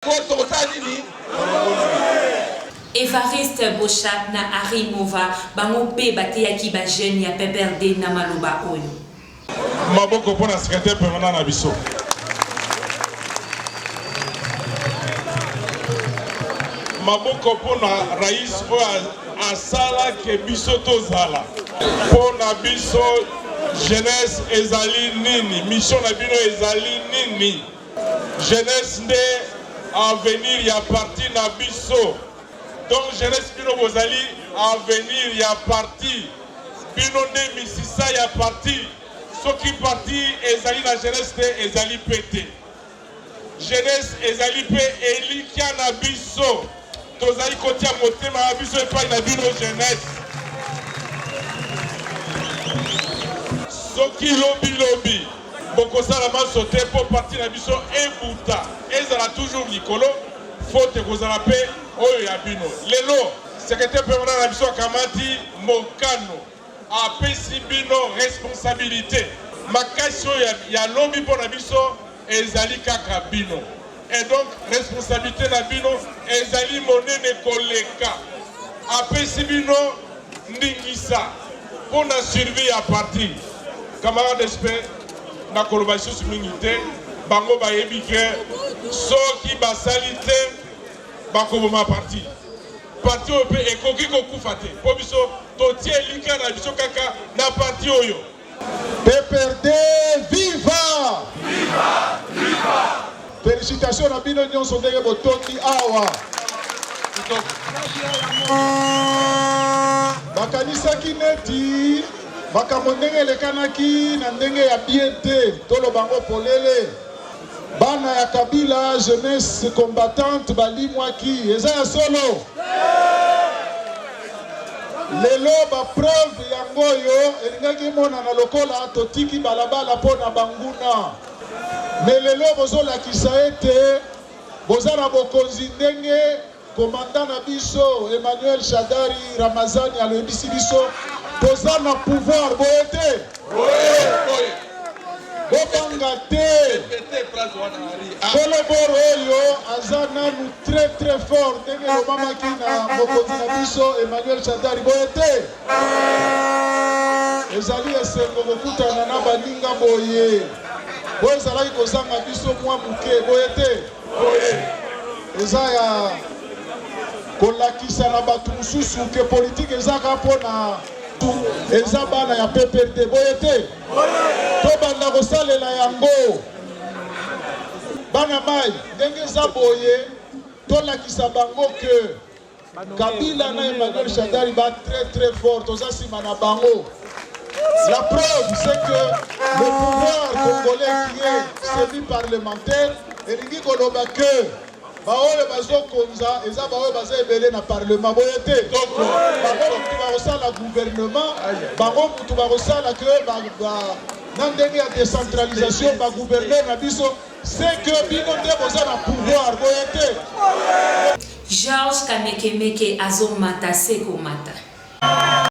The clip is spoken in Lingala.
Po tokosala nini? Evariste Boshab na Harry Mova bango mpe bateyaki ba jeunes ya PPRD na maloba oyo. Maboko mpo na secretaire permanent na biso. Maboko mpo na rais oyo asala ke biso tozala. Mpo na biso jeunesse ezali nini? Mission na bino ezali nini? Jeunesse nde avenir ya parti na biso. Donc jeunesse bino bozali avenir ya parti. Bino nde misisa ya parti. Soki parti ezali na jeunesse te ezali pe te. Jeunesse ezali pe elikya na biso. Tozali kotia motema na biso epai na bino jeunesse. Soki lobi lobi bokosala manso te mpo parti na biso ebuta ezala toujours likolo, faute ekozala mpe oyo ya bino. Lelo secretaire permanent na biso akamati mokano, apesi bino responsabilite. Makasi oyo ya lobi mpo na biso ezali kaka bino et donc responsabilite na bino ezali monene koleka. Apesi bino ndingisa mpo na survie ya parti. Camarade SP, nakoloba lisusu mingi te, bango bayebi ke soki basali te bakoboma parti. Parti oyo mpe ekoki kokufa te mpo biso totie elikya na biso kaka na parti oyo. PPRD viva! Viva! Viva! Felicitations na bino nyonso ndenge botondi awa. Bakanisaki neti makambo ndenge elekanaki na ndenge ya bien te, toloba yango polele. Bana ya Kabila jeunesse combattante balimwaki, eza ya solo? Lelo ba preuve yango oyo elingaki emonana lokola totiki balabala mpo na banguna, mais lelo bozolakisa ete boza na bokonzi ndenge Commandant na biso Emmanuel Shadary Ramazani aloyebisi biso toza na pouvoir boye te? Boye. Bobanga te. Kolobor oyo aza nanu très très fort ndenge elobamaki na mokonzi na biso Emmanuel Shadary boye te? Ezali esengo kokutana na baninga boye. Boye ezalaki kozanga biso mwa moke boye te? Boye eza ya kolakisa na bato mosusu ke politike ezaka mpo na eza bana ya PPRD boye te? Tobanda kosalela yango bana mai ndenge eza boye, tolakisa bango ke Kabila na Emmanuel Shadary ba très très fort, toza sima na bango. La preuve c'est que le pouvoir congolais qui est semi-parlementaire elingi koloba que baoyo bazokonza eza baoyo baza ebele na parlement boye te. Bango mutu bakosala gouvernement, bango mutu bakosala que na ndenge ya decentralisation ba gouverneur na biso C'est que bino nde boza na pouvoir boye te? Georges Kamekemeke azo mata se ko mata.